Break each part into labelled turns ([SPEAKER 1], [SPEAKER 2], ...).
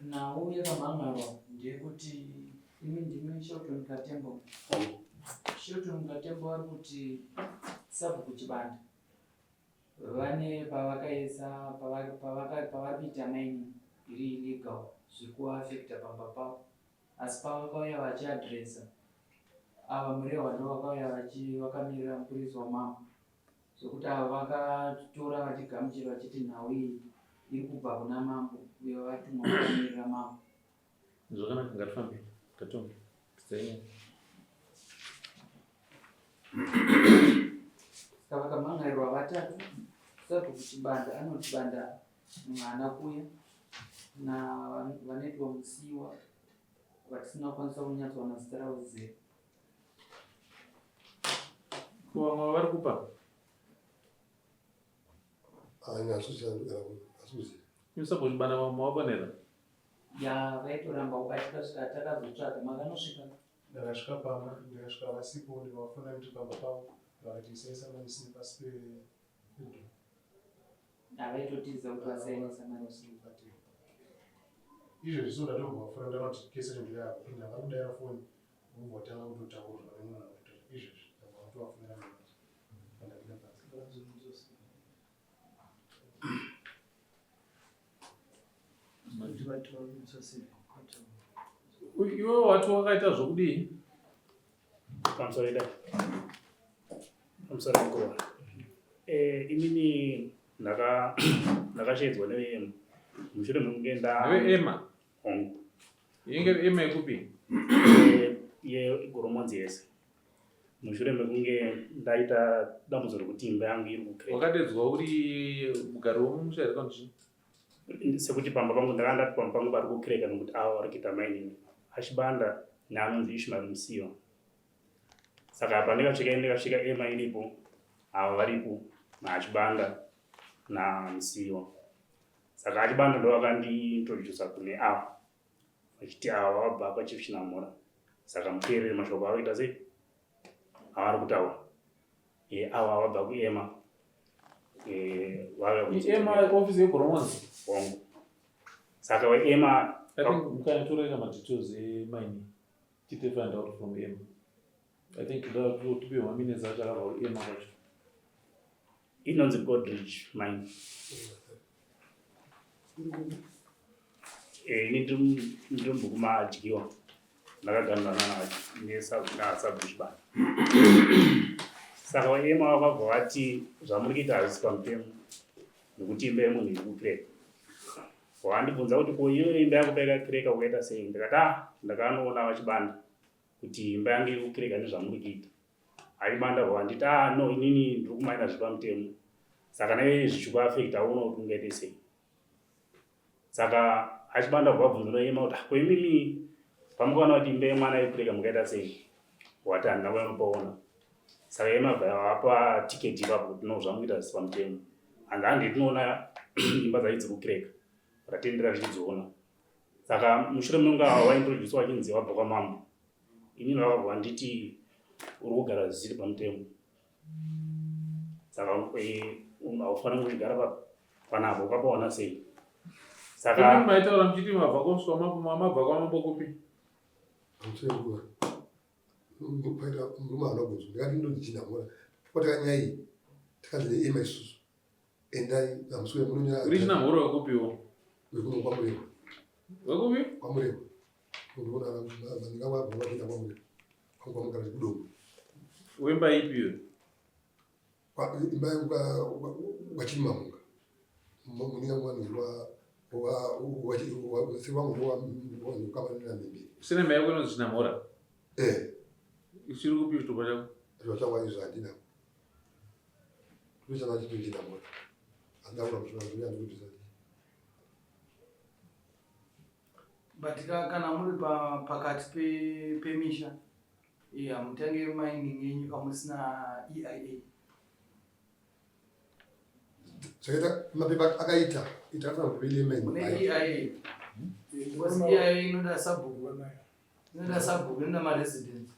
[SPEAKER 1] Nhau yakamhan'arwa ndeyekuti imi ndimi Shelton Katembo. Shelton Katembo vari kuti Sabhuku Chibanda vane pavakaisa pavari kuita mining iri illegal zviri kuafecta pamba pavo asi pavakauya vachiadresa ava Murehwa ndovakauya vakamirira mupurisa wamambo Zvekuti ava vakatora vachigamuchira vachiti nhau iyi iri kubva kuna mambo uye vatumwa vakamirira mambo.
[SPEAKER 2] Zvakanaka ngatifambe ngatombe tidzai
[SPEAKER 1] Saka vakamhan'arirwa vatatu sabhuku Chibanda anoti Banda mwana kuya na vanoitwa Musiwa vatisina kukwanisa kunyatsowana zita ravo zere.
[SPEAKER 2] Ko vamwe vari kupa? Musambozvibana vamwe vapanera.
[SPEAKER 1] Ya vaitoramba kubatika svika takazotsvaga makanosvika.
[SPEAKER 3] Ndakasvika pamba ndikasvika vasipo ndikavafona ndiri pamba pavo vakati isai samanisi nepasi pedo.
[SPEAKER 1] Havaitotiza kuti vasaine samanisi.
[SPEAKER 3] Izvezvi so ndatombovafona ndanoti kese ndiri apo ende havari kudaira foni Votanga kutotaurwa nemunhu akutotaura izvezvi ndabva kutovafonera manje pandapinda pasi.
[SPEAKER 2] Iwe wati wakaita zvokudii?
[SPEAKER 4] Pamusoro ida. Pamusoro mukuru. Eh, inini ndaka ndakashedzwa ne mushure mekunge nda
[SPEAKER 2] Ema.
[SPEAKER 4] Hongu.
[SPEAKER 2] Inge ema yekupi?
[SPEAKER 4] Yegoromonzi yese. Mushure mekunge ndaita dambudzo rekuti imba yangu iri kucrack.
[SPEAKER 2] Wakadedzwa uri mugari wemumusha here kana chii?
[SPEAKER 4] Sekuti pamba pangu ndakanga ndati pamba pangu pari kucrack nekuti avo vari kuita mining. Achibanda neanonzi Ishmael Musiwa. Saka pandikasvika ndikasvika ema iripo avo varipo naAchibanda naMusiwa. Saka achibanda ndo vakandiintroducer kune ava vachiti ava vabva kwaChief Chinamhora saka muteerere mashoko avari kuita sei avari kutaura e, ava vabva kuema
[SPEAKER 2] e, ema office yegoromonzi
[SPEAKER 4] hongu saka veema
[SPEAKER 2] I think mukanyatsoreka madetails emaini tite find out from ema I think tipiwe maminutes acho akabva kuema kwacho
[SPEAKER 4] Inonzi Godridge mine. Eh, ini ndiri mubhuku maadyiwa ndakaganurana nasabhushibana saka vaema vakabva vati zvamuri kuita hazvisi pamutemo nekuti imba yemunhu iri kukreka wandibvunza kuti ko iyo imba yako paikakreka ukaita sei ndikati ah ndakanoona vachibanda kuti imba yangu iri kukreka nezvamuri kuita Aibanda rwanditi ah no inini ndiri kumaina zviri pamutemo saka naye zvichikuafekta aona kuti ungaite sei saka achibanda rwabvunza noyema kuti ah, ko imimi pamukaona kuti imba yemwana yekureka mukaita sei wati handina kuya nopaona saka yema bva vapa tiketi ipapo kuti no zvamukuita zvisi pamutemo hanzi handi tinoona imba dzacho dziri kukreka ratendera tichidziona saka mushure munonga waintroduce wachinzi wabva kwamambo Inini vakabva vanditi uri kugara zvisiri pamutemo saka eh, haufaniri kuchigara panapa ukapawana sei
[SPEAKER 2] saka maitaura muchiti mabva kuswa mabva kwamambo kupi
[SPEAKER 5] murume haana kunzwa ndikati ndondichindamona patakanyaya iyi takanzi neema isusu endai hamusi
[SPEAKER 2] munonyora uri chinamhoro wekupiwo
[SPEAKER 5] wekuno kwamurewa
[SPEAKER 2] wekupi
[SPEAKER 5] kwamurewa Unoona vanhu vabva vakuenda kwamurewa kwangu kwamugara kudombo
[SPEAKER 2] wemba ipi iyo
[SPEAKER 5] imba yangu kwachimamunga muninga wanhu wangu wakavanira mbiri
[SPEAKER 2] sine mhaya yako inonzi chinamhora
[SPEAKER 5] eh
[SPEAKER 2] ichiri kupi chitupa chako
[SPEAKER 5] chitupa changu izvo handina chitupa changu chiri chinamhora handina kuona mushonga ndikuti
[SPEAKER 1] But kana muri pakati pemisha eh, hamutange mining yenyu kamusina EIA.
[SPEAKER 5] Zvakaita mapepa akaita itafanira kuti ile mining.
[SPEAKER 1] Mune EIA. Because EIA inoda sabhuku. Inoda sabhuku inoda ma residents.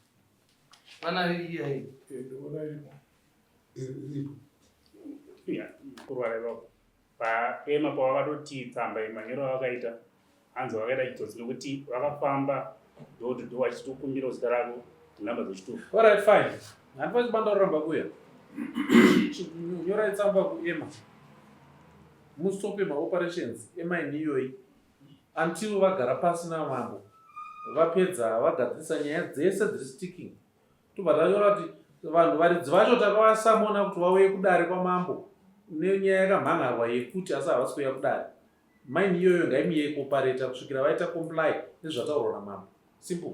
[SPEAKER 1] Vana EIA.
[SPEAKER 5] Iripo.
[SPEAKER 4] Yeah, kurwara ipapo. Paema pavakatoti tsamba iyi manyoro avakaita. Hanzi vakaita chitsotsi nekuti vakafamba door to door vachitokumbira zita rako nenhamba dzechitupa.
[SPEAKER 2] Alright, fine. Handifai chibanda roramba kuuya. Nyorai tsamba kuEMA. Mustope maoperations emaini iyoyi until vagara pasi namambo vapedza vagadzirisa nyaya dzese dziri sticking. Tobva tanyora kuti vanhu varidzi vacho takavasamona kuti vauye kudare kwamambo nenyaya yakamhan'arwa yekuti asi havasi kuuya kudare. Mine iyoyo ngaimiye kuopareta kusvikira vaita comply nezvataurwa namambo. Simple.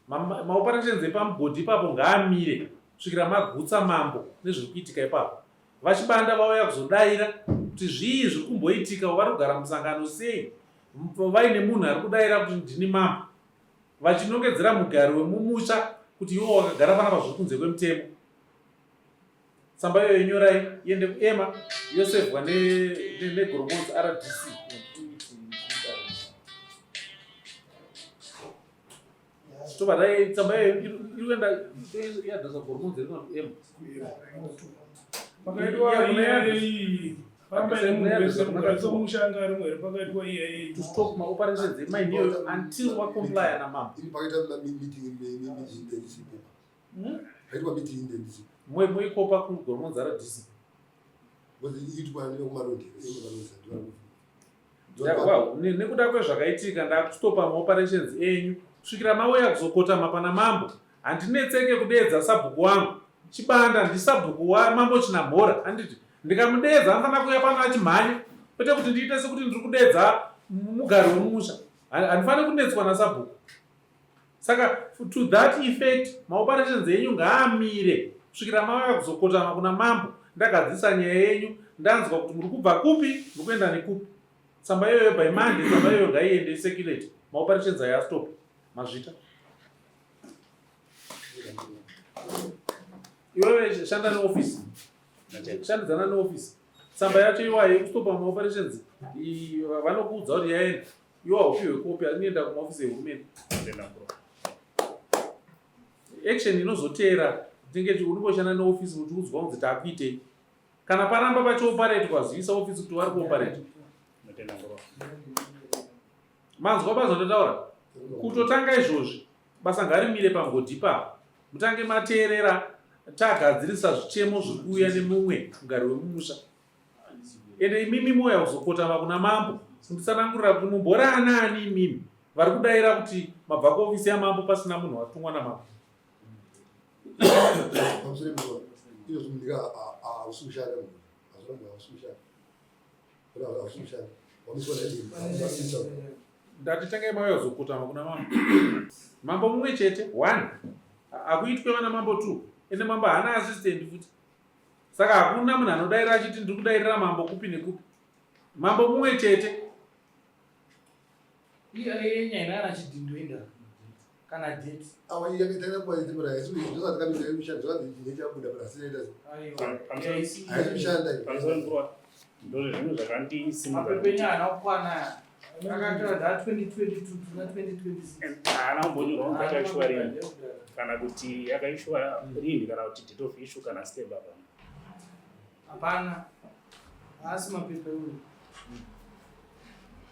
[SPEAKER 2] Maoperations epamugodhi ipapo ngaamire kusvikira magutsa mambo nezviri kuitika ipapo. VaChibanda vauya kuzodaira kuti zvii zviri kumboitika vari kugara musangano sei vaine munhu ari kudaira kuti ndini mambo vachinongedzera mugari wemumusha kuti iwo wakagara panapa zviri kunze kwemutemo. Tsamba iyoyo nyorai iende kuEMA yosevhwa neGoromonzi RDC. Tobva dai tsamba iyoyo iri kuenda yadhasa Goromonzi iri kuenda kuEMA.
[SPEAKER 6] Pakaitwa iyi
[SPEAKER 2] to stop maoperations emaini iyoyo until wacomplya namambo.
[SPEAKER 5] Pakaita meeting Haitwa meeting inde ndisi.
[SPEAKER 2] Mwe muikopa ku Goromonzi RDC.
[SPEAKER 5] Because itwa ne kumaroad, emaroad
[SPEAKER 2] Wow, nekuda kwezvakaitika ndakustopa maoperations enyu kusvikira mauya kuzokotama pana mambo. Handinetseke kudeedza sabhuku wangu. Chibanda ndisabhuku wamambo Chinamhora handiti ndikamudeedza anofanira kuuya pano achimhanya kwete kuti ndiite sekuti ndiri kudeedza mugari wemumusha. Handifaniri kunetswa nasabhuku. Saka to that effect maoperations enyu ngaamire kusvikira mauya kuzokotama kuna mambo ndagadzirisa nyaya yenyu ndanzwa kuti muri kubva kupi muri kuenda nekupi tsamba iyoyo by Monday tsamba iyoyo ngaiende icirculate maoperations aya astop mazvita iwewe shanda neoffice shandidzana neoffice tsamba yacho iwayo yekustopa maoperations vanokuudza kuti yaenda Iwe haupiwe kopi inoenda kumahofisi ehurumende. Action inozoteera tinenge unongoshanda neofisi kuti udzwa kunzi takuitei. Kana paramba pachioparetwa zivisa ofisi kuti vari kuopareta. Manzwa pazvandotaura? Kutotanga izvozvi basa ngarimire pamugodhi ipapo. Mutange mateerera tagadzirisa zvichemo zviri kuuya nemumwe mugari wemumusha. Ende imimi mouya kuzokotama kuna mambo kunditsanangurira kuti mumbori anaani imimi vari kudaira kuti mabva kuofisi yamambo pasina munhu watumwa namambo. Ndati tangai mauya kuzokotama kuna mambo. Mambo mumwe chete one akuitwe vana mambo two ende mambo haana assistant futi. Saka hakuna munhu anodaira achiti ndiri kudairira mambo kupi nekupi. Mambo mumwe chete.
[SPEAKER 1] Iyo yenyaya ina chidhindo inda kana date.
[SPEAKER 5] Awa iya kaita kwa ite bora yesu ndosati kamira kushanda zvakati nechabuda bora sirenda.
[SPEAKER 4] Haisi
[SPEAKER 5] kushanda.
[SPEAKER 4] Pamusoro mukuru ndozvinhu zvakandisimudza.
[SPEAKER 1] Mapepa haana kukwana. Akatora da 2022 na 2026.
[SPEAKER 4] Haana kumbonyorwa kunzi akaishuwa rini kana kuti yakaishuwa rini kana kuti date of issue kana step apa.
[SPEAKER 1] Hapana. Haasi mapepa iwoyo.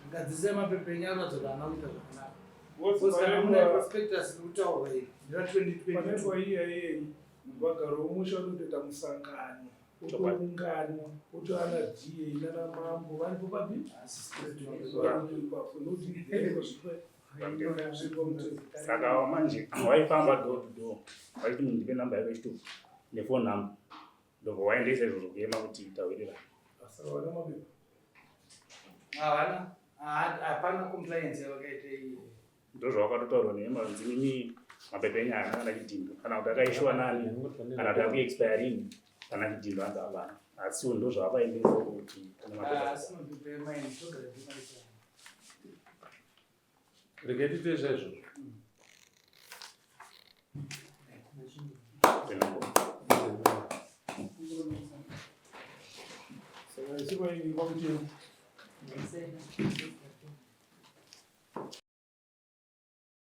[SPEAKER 1] Ngadzisai mapepa enyu anoratidza kuti haana kuita zvakanaka. Because kana mune prospectus iri kutaurwa iyi ndera 2022.
[SPEAKER 6] Panoitwa iya iyeyi vagari vomusha vanotoita musangano Otounganwa otoana DA nana mambo varipo papi? Varipo ipapo nokuti
[SPEAKER 4] Saka manje waifamba door to door waiti munhu ndipe namba yako yechitupa nephone number ndobva waendesa izvozvo kuema kuti tawirirana.
[SPEAKER 6] Saka vana mapepa.
[SPEAKER 1] Havana. Hapana compliance yavakaita iyi.
[SPEAKER 4] Ndozvawakatotaurwa nehema kunzi mimi mapepa enyu haana kana chidhindo kana kuti akaishiwa nani kana kuti akuexpire rini kana chidhindo hanzi havana asiwo ndozvavakaendesa kuti kune mapepa
[SPEAKER 1] Asi mapepa emaini togara timaita.
[SPEAKER 2] Regai tiite zvaizvozvo.
[SPEAKER 6] Saka isu vainge kwamutemo.